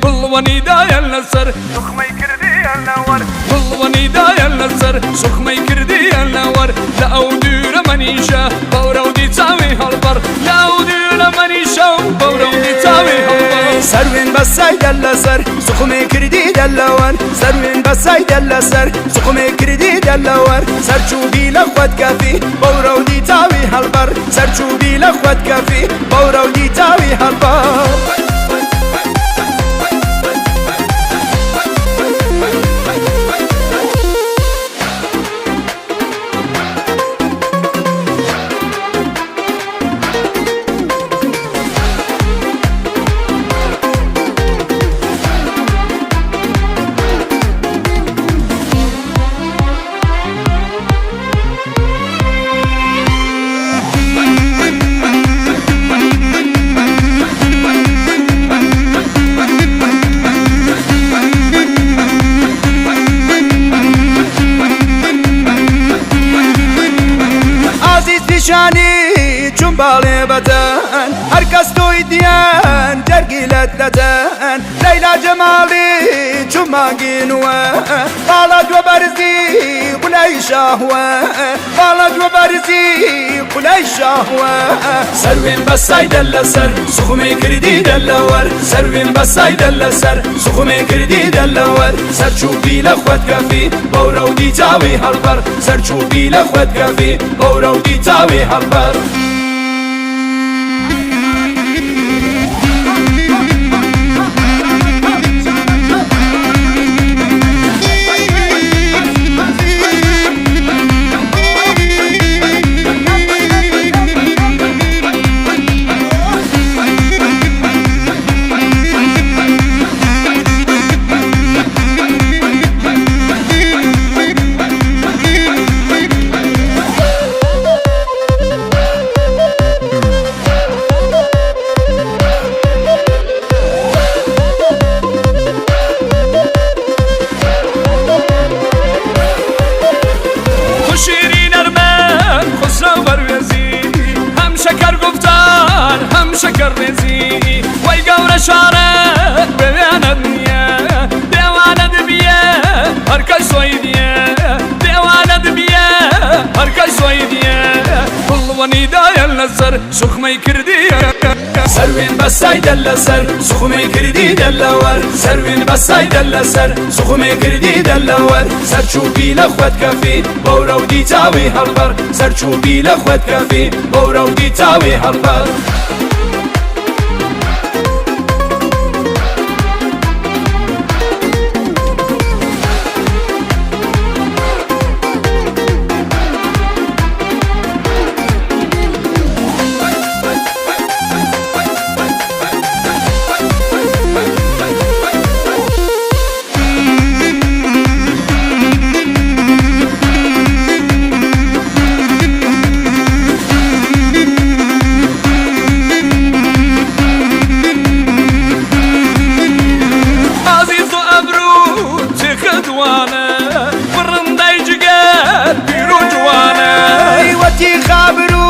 گوڵوەنی دایە لەسەر سوخمەی کردیە لەوەر. گوڵوەنی دایە لەسەر سوخمەی کردیە لەوەر. لە ئەو دوورە مەنیشە بەورەودی چاوی هەڵبەر، لە ئەو دوورە مەنیشە و بەورەودی چاوی هەڵبەر. سەروین بەسای دەل لەسەر سوخمەی کردی دەلەوەر، سەروین بەسای دەل لەسەر سوخمەی کردی دەلەوەر. سەرچوبی لە خوەت کەفی بەورەودی تاوی هەڵبەر، سەرچوبی لە خوەت کەفی بەورەودی تاوی هەڵبەر. ئازیز پیشانی چون باڵێ بەتەن، هەر کەس تۆی دیان جەرگی لەت لەتەن. لەیلا جەماڵی چون مانگی نووە، باڵا دووە بەرزی قولای شاهوە، باڵا دووە بەرزی قولای شاهوە. سەروین بەسای دەل لەسەر سوخمەی کردی دەلەوەر، سەروین بەسای دەل لەسەر سوخمەی کردی دەلەوەر. سەرچوبی لە خوەت کەفی بەورەودی چاوی هەڵبەر، سەرچوبی لە خوەت کەفی بەورەودی چاوی هەڵبەر. خوشیری نەرمەن خسرەو بەروێزی، هەم شەکەر گوفتار هەم شەکەر ڕێزی. وەی گەورە شارە بێوێنەت نییە، دێوانە دبیە هەر کەس سۆی دیە، دێوانە دبیە هەر کەس سۆی دیە. گوڵوەنی دایە لەسەر سوخمەی کردیە. سەروین بەسای دەل لەسەر سوخمەی کردی دەلەوەر، سەروین بەسای دەل لەسەر سوخمەی کردی دەلەوەر. سەرچوبی لە خوەت کەفی بەورەودی چاوی هەڵبەر، سەرچوبی لە خوەت کەفی بەورەودی چاوی هەڵبەر. ئازیز و ئەبروو چ خدوانە، بڕندەی جگەر پیر و جوانە. وەتی خابر و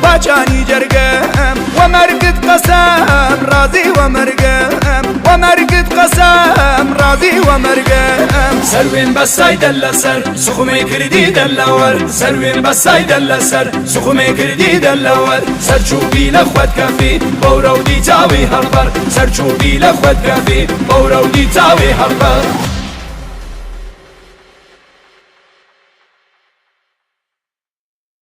پاچانی جەرگەم، وە مەرگت قەسەم ڕازی وە مەرگەم، وە مەرگت قەسەم ڕازی وە مەرگەم. سەروین بەسای دەل لەسەر سوخمەی کردی دەلەوەر، سەروین بەسای دەل لەسەر سوخمەی کردی دەلەوەر. سەرچوبی لە خوەت کەفی بەورەودی چاوی هەڵبەر، سەرچوبی لە خوەت کەفی بەورەودی چاوی هەڵبەر.